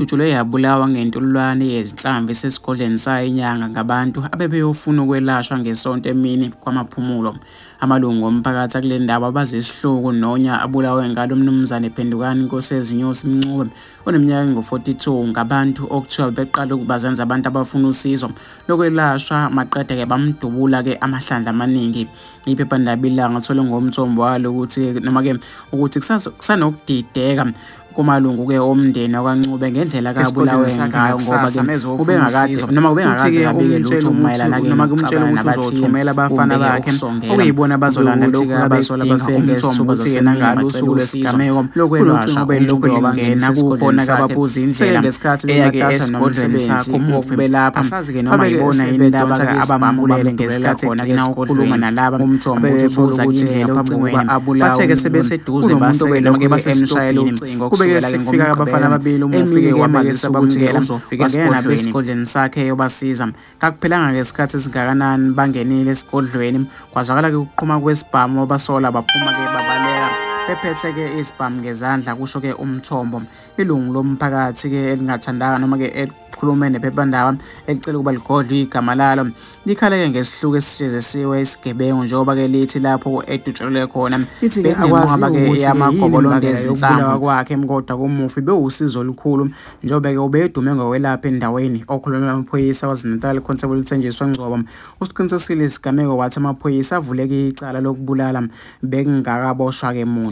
Idutshulwe yabulawa ngentululwane yezinhlamvu esesigodlweni sayo inyanga ngabantu abebeyofuna ukwelashwa ngeSonto emini kwaMaphumulo. Amalungu omphakathi akule ndawo abaze isihluku nonya abulawe ngalo Mnumzane Phendukani Nkosezinyosi Mncube oneminyaka engu-42 ngabantu okuthiwa beqala ukubazenza abantu abafuna usizo lokwelashwa maqede-ke bamdubula-ke amahlandla amaningi. Iphephandaba iLanga thole ngomthombo walo ukuthi noma-ke ukuthi kusanokudideka kumalungu-ke omndeni wakwaNcube ngendlela kabulawe ngayo ngoba-ke ubengakade noma ubengakaze abike lutho mayelana-ke noma kumtshela ukuthi uzothumela abafana bakhe okuyibona abazolanda lokhu abasola bafike ngezithuba zasemini ngalo usuku lwesigameko lokwelashwa belokhu lingena kukhona kababuza indlela ngesikhathi eyake bematasa esigodlweni nomsebenzi sakhe umufi belapha asazi-ke noma babeke yibona yini laba sebedonsa abambulele isibhamu ngesikhathi khona egcina ukukhuluma esigodlweni. nalaba Umthombo uthi abebebuza ubuza indlela indlela ngaphambi kokuba ocingweni abulawe bathe-ke sebeseduze kunomuntu base noma-ke obelokhu basemshayela emshayela ucingo ucingo. Kubeke kusukela-ke sekufika abafana ngoMgqibelo ababili umufi-ke emini-ke wamazisa wamazisa ukuthi-ke ukuthi-ke uzofika wangena nabo esigodlweni. esigodlweni sakhe eyobasiza. Kakuphelanga-ke isikhathi esingakanani bangenile esigodlweni kwazwakala-ke ukuqhuma kwesibhamu abasola baphuma-ke babaleka bephethe-ke isibhamu ngezandla kusho-ke umthombo. Ilungu lomphakathi-ke elingathandanga noma-ke elikhulume nephephandaba elicela ukuba ligodlwe igama lalo likhale-ke ngesihluku esijezisiwe isigebengu njengoba-ke lithi lapho edutshulelwe khona Lithi-ke akwaziwa bekunenqwaba-ke ukuthi-ke yini yamagobolondo imbangela yokubulawa ezinhlamvu kwakhe kodwa kumufi bewusizo olukhulu njengoba-ke ubedume ngokwelapha endaweni. Okhulumela amaphoyisa KwaZulu-Natal Constable Thenjiswa Ngcobo usiqinisekisile isigameko wathi amaphoyisa avuleke icala lokubulala bekungakaboshwa-ke muntu.